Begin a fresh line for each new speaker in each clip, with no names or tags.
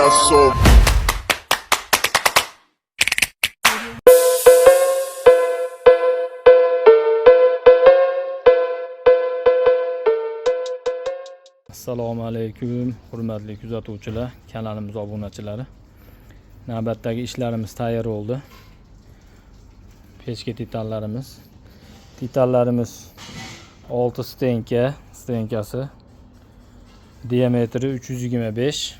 That's so.
Assalomu alaykum, hurmatli kuzatuvchilar, kanalimiz obunachilari. Navbatdagi ishlarimiz tayyor bo'ldi. Pechka titanlarimiz. Titanlarimiz 6 стенка, стенка si. Diametri 325.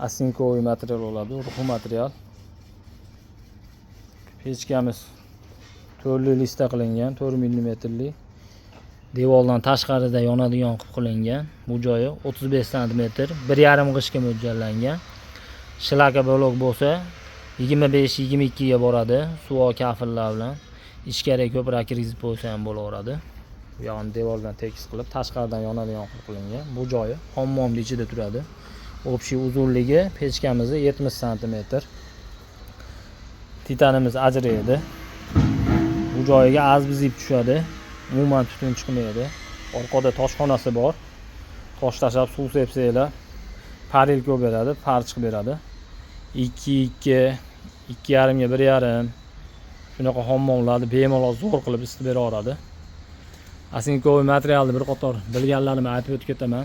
Osinkovый material bo'ladi, ruhi material. Pechkamiz to'rtli lista qilingan, 4 millimetrli. Devordan tashqarida yonadigan qilib qilingan. Bu joyi 35 santimetr, 1,5 g'ishtga mo'ljallangan. Шлакоблок bo'lsa 25-22 ga boradi, suvo kafillar bilan. Ichkariga ko'proq kirgizib qo'ysa ham bo'laveradi. Bu yog'ini devordan tekis qilib, tashqaridan yonadigan qilib qilingan. Bu joyi hammomni ichida turadi. Общий uzunligi pechkamizni 70 santimetr. Titanimiz ajraydi. Bu joyiga azbiz ip tushadi. Umuman tutun chiqmaydi. Orqada toshxonasi bor. Tosh tashlab suv sepsanglar, парилка beradi, par chiqib beradi. 2 2, 2,5 ga 1,5 shunaqa hammomlarni bemalol zo'r qilib isitib bera oladi. Osinkovый materialni bir qator bilganlarimni aytib o'tib ketaman.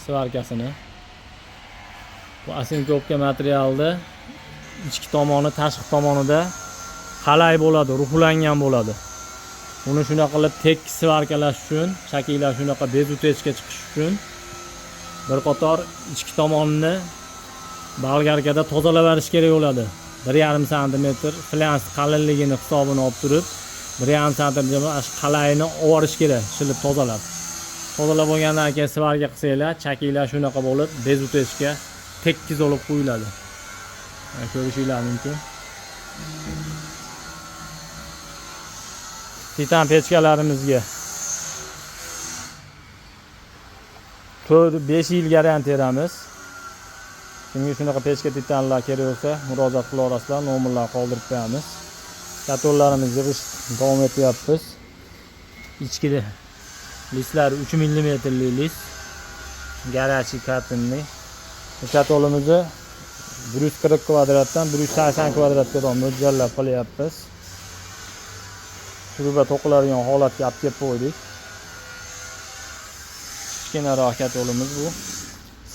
Сварка sini. Bu osinkovka materialni ichki tomoni, tashqi tomonida qalay bo'ladi, ruhlangan bo'ladi. Uni shunaqa qilib tekis сварка lash uchun, shakillar shunaqa без утечка chiqish uchun bir qator ichki tomonini болгарка da tozalab berish kerak bo'ladi. 1,5 santimetr flans qalinligini hisobini olib turib, 1,5 santimetr shu qalayini olib kerak, shilib tozalab. Tozalab bo'lgandan keyin сварка qilsanglar, chakiylar shunaqa bo'lib, без утечка tekis bo'lib quyiladi. Mana ko'rishinglar mumkin. Titan pechkalarimizga 4-5 yil garantiya beramiz. Kimga shunaqa pechka titanlar kerak bo'lsa, murojaat qila olasizlar, nomerlarni qoldirib qo'yamiz. Katorlarimizni yig'ish davom etyapmiz. Ichkida listlar 3 millimetrli list. Горячий катанный. Bu katolimizni 140 kvadratdan 180 kvadratga mo'ljallab qilyapmiz. Truba to'qiladigan holatga olib kelib qo'ydik. Kichkinaroq katolimiz bu.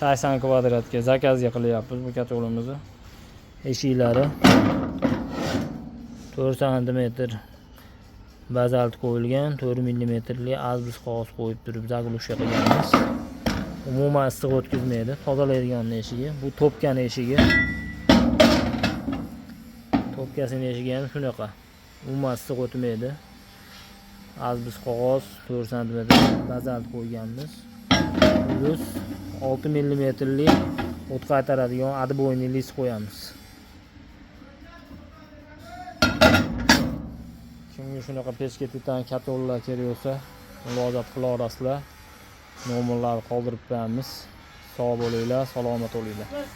80 kvadratga заказ ga qilyapmiz bu katolimizni. Eshiklari 4 santimetr bazalt qo'yilgan, 4 millimetrli azbis qog'oz qo'yib turib заглушка qilganmiz. Umuman issiq o'tkazmaydi. Tozalaydigan eshigi. Bu topkani eshigi. Topkasini eshigi ham shunaqa. Umuman issiq o'tmaydi. Azbis qog'oz 4 santimetr bazalt qo'yganmiz. Плюс 6 millimetrli o't qaytaradigan отбойный list qo'yamiz. Kimga shunaqa pechka titan katollar kerak bo'lsa, murojaat qila olasizlar. Nomerlarni qoldirib qo'yamiz. Sog' bo'linglar, salomat bo'linglar.